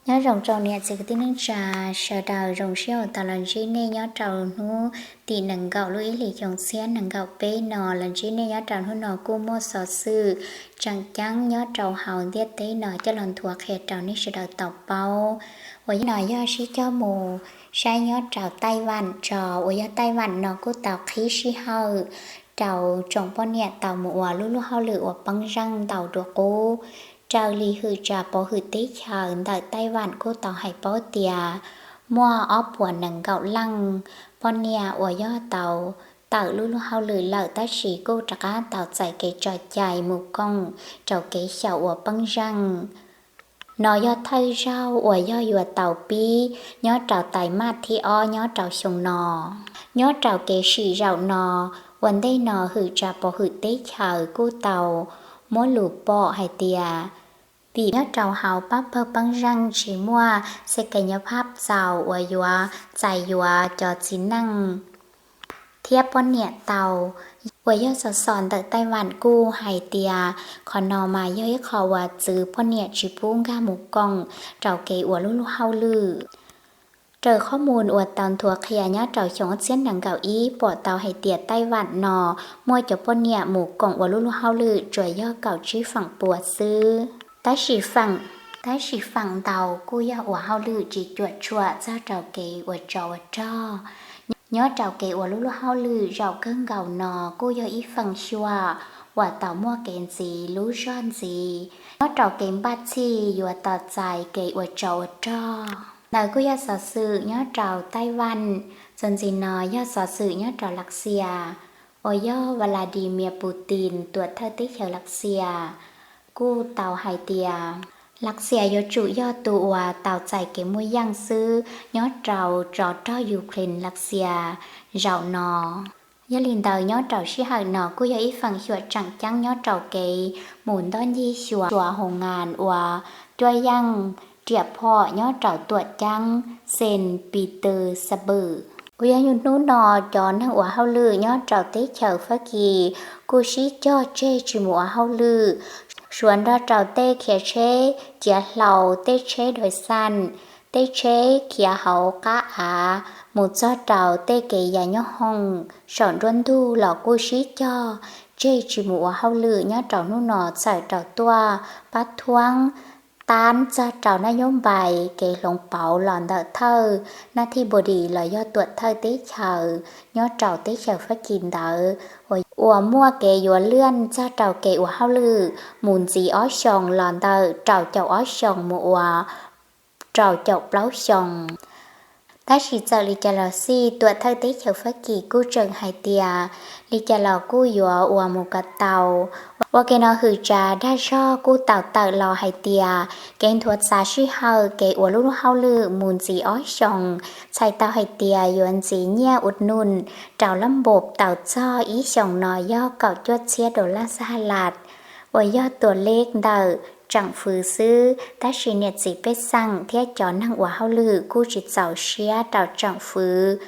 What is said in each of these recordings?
Nyob zoo rau niam txiv kwv tij neej tsa sawv daws, zoo siab uas tau los ntsib nej nyob rau hnub tim nees nkaum lub ib hlis xyoo txhiab nees nkaum peb no. Los ntsib nej nyob rau hnub no kuj muaj xov xwm tseem ceeb nyob rau hauv ntiaj teb no coj los nthuav qhia rau nej sawv daws tau paub. Uas no yog sib cog mus saib nyob rau Taij Vam tso, uas yog Taij Vam no kuj tau qhib sij hawm rau tsoom poj niam tau mus ua lub luag hauj lwm uas poob zeej ntau dua qub, raws li hwm tsa pov hwm teb chaws ntawm Taij Vam kuj tau hais paub tias muaj ob puas nees nkaum leej poj niam uas yog tau tawm lub luag hauj lwm lawm tab sis kuj rov qab tau txais kev tso cai mus koom rau kev xyaum uas poob zeej. No yog thawj zaug uas yog yuav tau pib nyob rau tais maj thib ob nyob rau xyoo no. Nyob rau kev sim zaum no, ua ntej no hwm tsa pov hwm teb chaws kuj tau muab lus pom hais tias, vim nyob rau hauv pab pawg poob zeej tsis muaj xes kev nyob phab txaus uas yuav txais yuav cov txiv neej thiab poj niam tau. Uas yog xov xwm ntawm Taij Vam kuj hais tias qhov no mas yog ib qho uas txwv poj niam tsis pub nkag mus koom rau kev ua lub luag hauj lwm. Raws qhov mus uas tau nthuav qhia nyob rau xyoo ob txhiab nees nkaum ib pom tau hais tias Taij Vam no muaj cov poj niam mus koom ua lub luag hauj lwm tsuas yog kaum tsib feem pua xwb. Tab sis feem, tab sis feem ntau kuj yog ua hauj lwm tsis cuam tshuam txog rau kev ua tsov ua rog. Nyob rau kev ua lub luag hauj lwm zaum kawg nkaus no kuj yog ib feem xyuam uas tau muaj kev ntxiv lub zog ntxiv nyob rau kev npaj txhij yuav tos txais kev ua tsov ua rog. Ntawd kuj yog xov xwm nyob rau Taij Vam. Txuas ntxiv no yog xov xwm nyob rau Lav Xias, uas yog Vladimir Putin tuam thawj teb chaws Lav Xias kuj tau hais tias Lav Xias yuav tsum yog tus uas tau txais kev muaj yeej xwb nyob rau tsov rog Ukraine Lav Xias zaum no. Yog li ntawd nyob rau sij hawm no kuj yog ib feem xyuam tseem ceeb nyob rau kev mus ntoj ncig xyuas, xyuas hoo ngas uas cuab yeej riam phom nyob rau tuam ceeb Xees Pis Tws Xa Pwm. Uas yog hnub no cov neeg ua hauj lwm nyob rau teb chaws Fab Kis kuj sib cog tseg tsis mus ua hauj lwm, suav nrog rau tej khiav tsheb ciav hlau, tej tsheb dais xaj, tej tsheb khiav hauv qab av, mus txog rau tej kev ya nyob hoom saum nruab ntug los kuj sib cog tseg tsis mus ua hauj lwm nyob rau hnub no txhawm rau tuaj pab thuab tab txog rau nab nyob npais kev hloov pauv los ntawm thawj nab thij npu dis los yog tuam thawj teb chaws nyob rau teb chaws Fab Kis ntawd, uas muaj kev yuav liaj txog rau kev ua hauj lwm mus ntxiv ob xyoos los ntawm rau caum ob xyoos mus ua rau caum plaub xyoos. Tab sis txawm li cas los xij tuam thawj teb chaws Fab Kis kuj tseem hais tias li cas los kuj yuav ua mus kom tau. Ua ke no hwm tsa dag zog kuj tau tawm los hais tias kev nthuav txav sij hawm kev ua lub luag hauj lwm mus ntxiv ob xyoos, txhais tau hais tias yuav ntxiv nyiaj ua num rau lab npos tau txog ib xyoos no yog kaum cuaj txhiab dollar xab ha las, uas yog tuam lej ntawm tseem fwv xwb, tab sis niam txiv pej xeem thiab cov neeg ua hauj lwm kuj tsis txaus siab rau tseem fwv,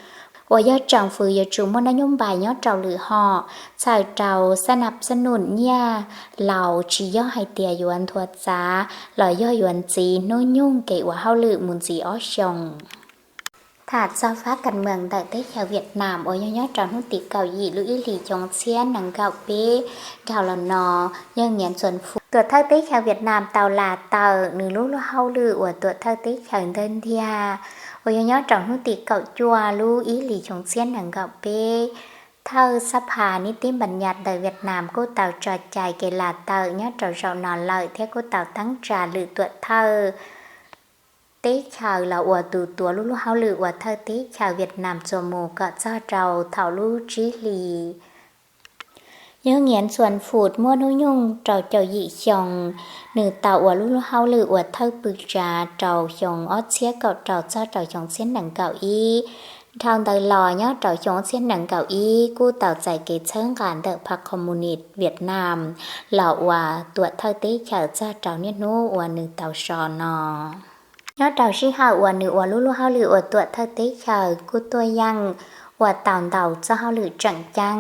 uas yog tseem fwv yuav tsum muaj nab nyob npais nyob rau lwm hom, txhawm rau xab nab xab num nyiaj laus tsis yog hais tias yuav nthuav txav los yog yuav ntxiv hnub nyoog kev ua hauj lwm mus ntxiv ob xyoos. Tham txog fab kas mees ntawm teb chaws Viaj Nam uas yog nyob rau hnub tim kaum yim lub ib hlis xyoo txhiab nees nkaum peb dhau los no, yog Ngiav Ntxuas Fum tuam thawj teb chaws Viaj Nam tau lam tawm nws lub luag hauj lwm uas tuam thawj teb chaws ntawd ntiag, uas yog nyob rau hnub tim kaum cuaj lub ib hlis xyoo txhiab nees nkaum peb. Thawj xab pha nib tib npa nyas ntawm Viaj Nam kuj tau tso cai kev lam tawm nyob rau zaum no lawm thiab kuj tau teeb tsa lwm tuam thawj teb chaws los ua tus tuav lub luag hauj lwm ua thawj teb chaws Viaj Nam txuas mus kom txog rau thaum lub tsib hlis. Yog Ngiav Ntxuas Fum muaj hnub nyoog rau caum yim xyoo, nws tau ua lub luag hauj lwm ua thawj pwm tsav rau xyoo ob txhiab kaum rau txog rau xyoo txhiab nees nkaum ib. Dhau ntawd los nyob rau xyoo ob txhiab nees nkaum ib kuj tau txais kev txhawb nqa ntawm pha Komunis Viaj Nam los ua tuam thawj teb chaws txog rau niaj hnub uas nws tau so no. Nyob rau sij hawm uas nws ua lub luag hauj lwm ua tuam thawj teb chaws kuj tuaj yeem ua tau ntau txoj hauj lwm tseem ceeb.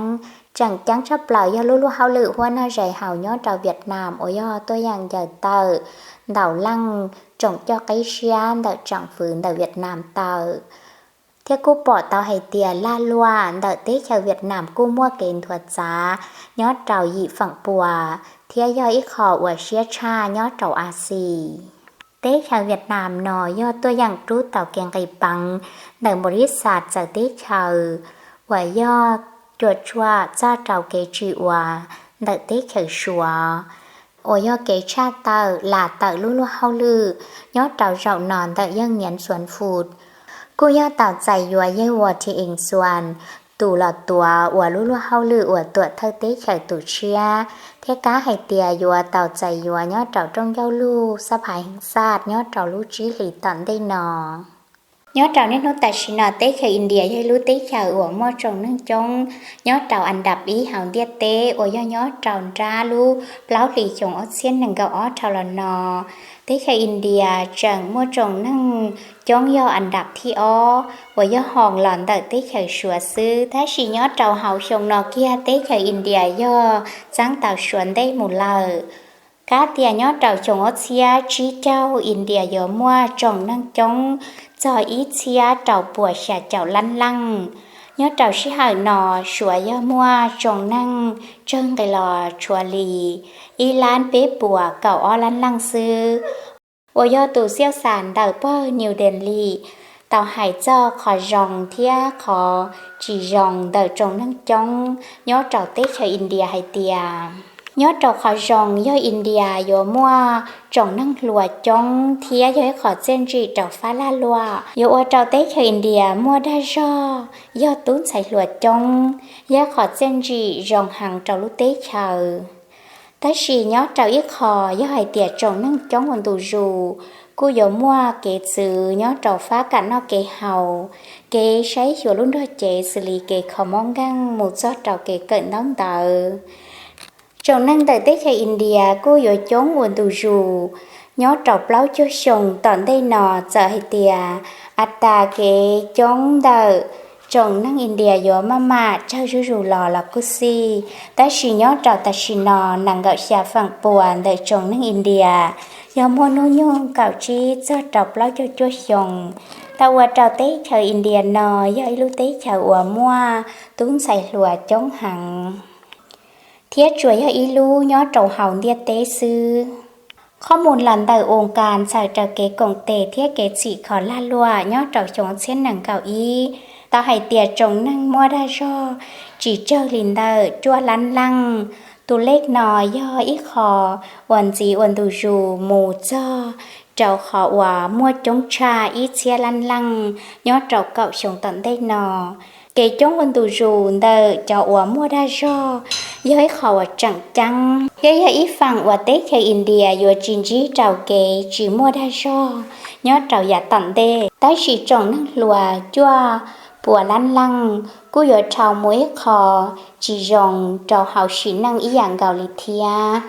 Tseem ceeb tshaj plaws yog lub luag hauj lwm huab noj zais haus nyob rau Viaj Nam uas yog tuaj yeem ncaws tawm ntau leej tsoom coj qib siab ntawm tsoom fwv ntawm Vietnam tawm, thiab kuj pom tau hais tias lag luam ntawm teb chaws Vietnam kuj muaj kev nthuav txav nyob rau yim feem pua, thiab yog ib qho uas siab tshaj nyob rau Axias. Teb chaws Vietnam no yog tuaj yeem rub tau kev nqis peev ntawm npau li xas txawv teb chaws uas yog cuam tshuam txog rau kev tsim ua ntawm teb chaws Suav, uas yog kev tshaj tawm lam tawm lub luag hauj lwm nyob rau zaum no ntawm yeej niam xuan fut. Kuj yog tau txais yuav yawg Ua Thi Ees Xuan tus los tuav ua lub luag hauj lwm uas tuam thawj teb chaws tus tshiab, thiab kab hais tias yuav tau txais yuav nyob rau rooj ncauj lug xab phais heev xaj nyob rau lub tsib hlis tom ntej no. Nyob rau niaj hnub tam sim no teb chaws India yog ib lub teb chaws uas muaj tsoom neeg coob nyob rau an dab ib hauv ntiaj teb uas yog nyob rau nrab lub plaub hlis xyoo ob txhiab nees nkaum ob dhau los no. Teb chaws India tseem muaj tsoom neeg coob yog an dab thib ob uas yog hoos los ntawm teb chaws Suav xwb, tab sis nyob rau hauv xyoo no kiag teb chaws India yog txeeb tau Suav ntej mus lawm. Kab tias nyob rau xyoo ob txhiab tsib caug India yuav muaj tsoom neeg coob txog ib txhiab rau puas xya caum lab leej. Nyob rau sij hawm no Suav yog muaj tsoom neeg tsawg nqi los tshuav li ib lab peb puas kaum ob lab leej xwb, uas yog tus xiaj xas ntawm pawg New Delhi tau hais txog qhov zoo thiab qhov tsis zoo ntawm tsoom neeg coob nyob rau teb chaws India hais tias, nyob rau qhov zoo yog India yuav muaj tsoom neeg hluas coob thiab yog ib qho txiaj ntsim rau fab lag luam, yuav ua rau teb chaws India muaj dag zog yog tub ntxhais hluas coob, yog qhov txiaj ntsim zoo heev rau lub teb chaws. Tab sis nyob rau ib qho yog hais tias tsoom neeg coob ua ntu zus kuj yuav muaj kev txwv nyob rau fab kam noj kev haus, kev saib xyuas lub nrog cev xws li kev kho mob nkeeg mus txog rau kev kawm ntaub ntawv. Tsoom neeg ntawm teb chaws India kuj yuav coob ua ntu zus nyob rau plaub caug xyoo tom ntej no. Txawm hais tias a tas kev coob ntawm tsoom neeg India yuav maj mam tsawg zuj zus los los kuj xij, tab sis nyob rau tam sim no nees nkaum xya feem pua ntawm tsoom neeg India yog muaj hnub nyoog kaum tsib txog rau plaub caug cuaj xyoo, tau ua rau teb chaws India no yog ib lub teb chaws uas muaj tub ntxhais hluas coob heev thiab tsuas yog ib lub nyob rau hauv ntiaj teb xwb. Qhov mus los ntawm ua kas ntxhais rau kev koom tes thiab kev txhim kho lag luam nyob rau xyoo ob txhiab nees nkaum ib tau hais tias tsoom neeg muaj dag zog tsis tsawg li ntawm cuaj lab leej. Tus lej no yog ib qho uas ntxiv ua ntu zus mus txog rau qhov uas muaj coob tshaj ib txhiab lab leej nyob rau kaum xyoo tom ntej no. Kev coob ua ntu zus ntawm cov uas muaj dag zog yog ib qho uas tseem ceeb thiab yog ib feem uas teb chaws India yuav tsis ntsib rau kev tsis muaj dag zog nyob rau yav tom ntej. Tab sis tsoom neeg hluas cuaj puas lab leej kuj yuav dhau mus ib qho tsis zoo rau hauv sim neej ib yam nkaus li thiab.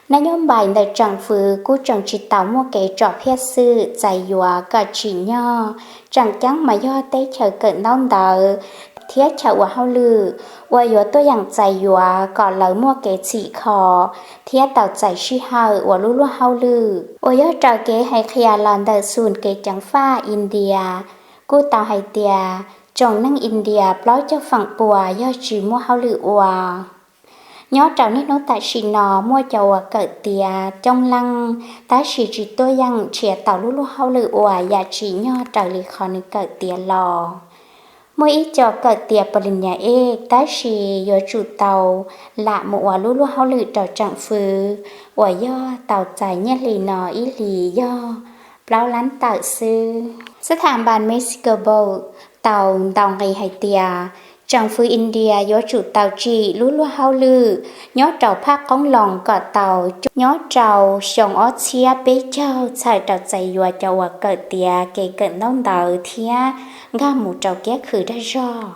Nab nyob npais ntawm tsoom fwv kuj tseem tsis tau muaj kev tsom phiaj xwm txais yuav kom tsim nyog. Tseem ceeb mas yog teb chaws kawm ntaub ntawv thiab chaw ua hauj lwm uas yuav tuaj yeem txais yuav kom lawv muaj kev txhim kho thiab tau txais sij hawm ua lub luag hauj lwm. Uas yog raws kev hais qhia los ntawm xus kev ceev faj India kuj tau hais tias tsoom neeg India plaub caug feem pua yog tsis muaj hauj lwm ua. Nyob rau niaj hnub tam sim no muaj cov uas kawm tiav coob leej tab sis tsis tuaj yeem nrhiav tau lub luag hauj lwm uas yam tsim nyog raws li qhov nws kawm tiav los. Muaj ib co kawm tiav pos li nyas ej tab sis yuav tsum tau lam mus ua lub luag hauj lwm rau tsoom fwv uas yog tau txais nyiaj hli no ib hlis yog plaub lab tawm xwb. Xab tham npas Mexico Bowl tau ntaus nqi hais tias tsoom fwv India yuav tsum tau tsim lub luag hauj lwm nyob rau phaj qoob loo kom tau nyob rau xyoo ob txhiab peb caug txhawm rau txais yuav cov uas kawm tiav kev kawm ntaub ntawv thiab nkag mus rau kiab khw dag zog.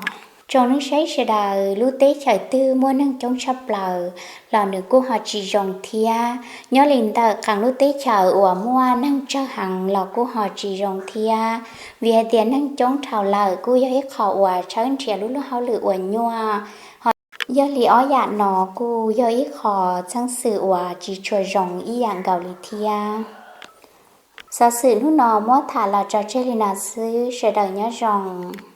Tsoom neeg saib sawv daws, lub teb chaws twg muaj neeg coob tshaj plaws los nws kuj ho tsis zoo thiab. Nyob li ntawm qee lub teb chaws uas muaj neeg tsawg heev los kuj ho tsis zoo thiab, vim hais tias neeg coob dhau lawm kuj yog ib qho uas tshawb nrhiav lub luag hauj lwm uas nyuaj. Yog li ob yam no kuj yog ib qho txheeb xwm uas tsis tshua zoo ib yam nkaus li thiab. Xov xwm hnub no muab tham los tso tseg li no xwb, sawv daws nyob zoo.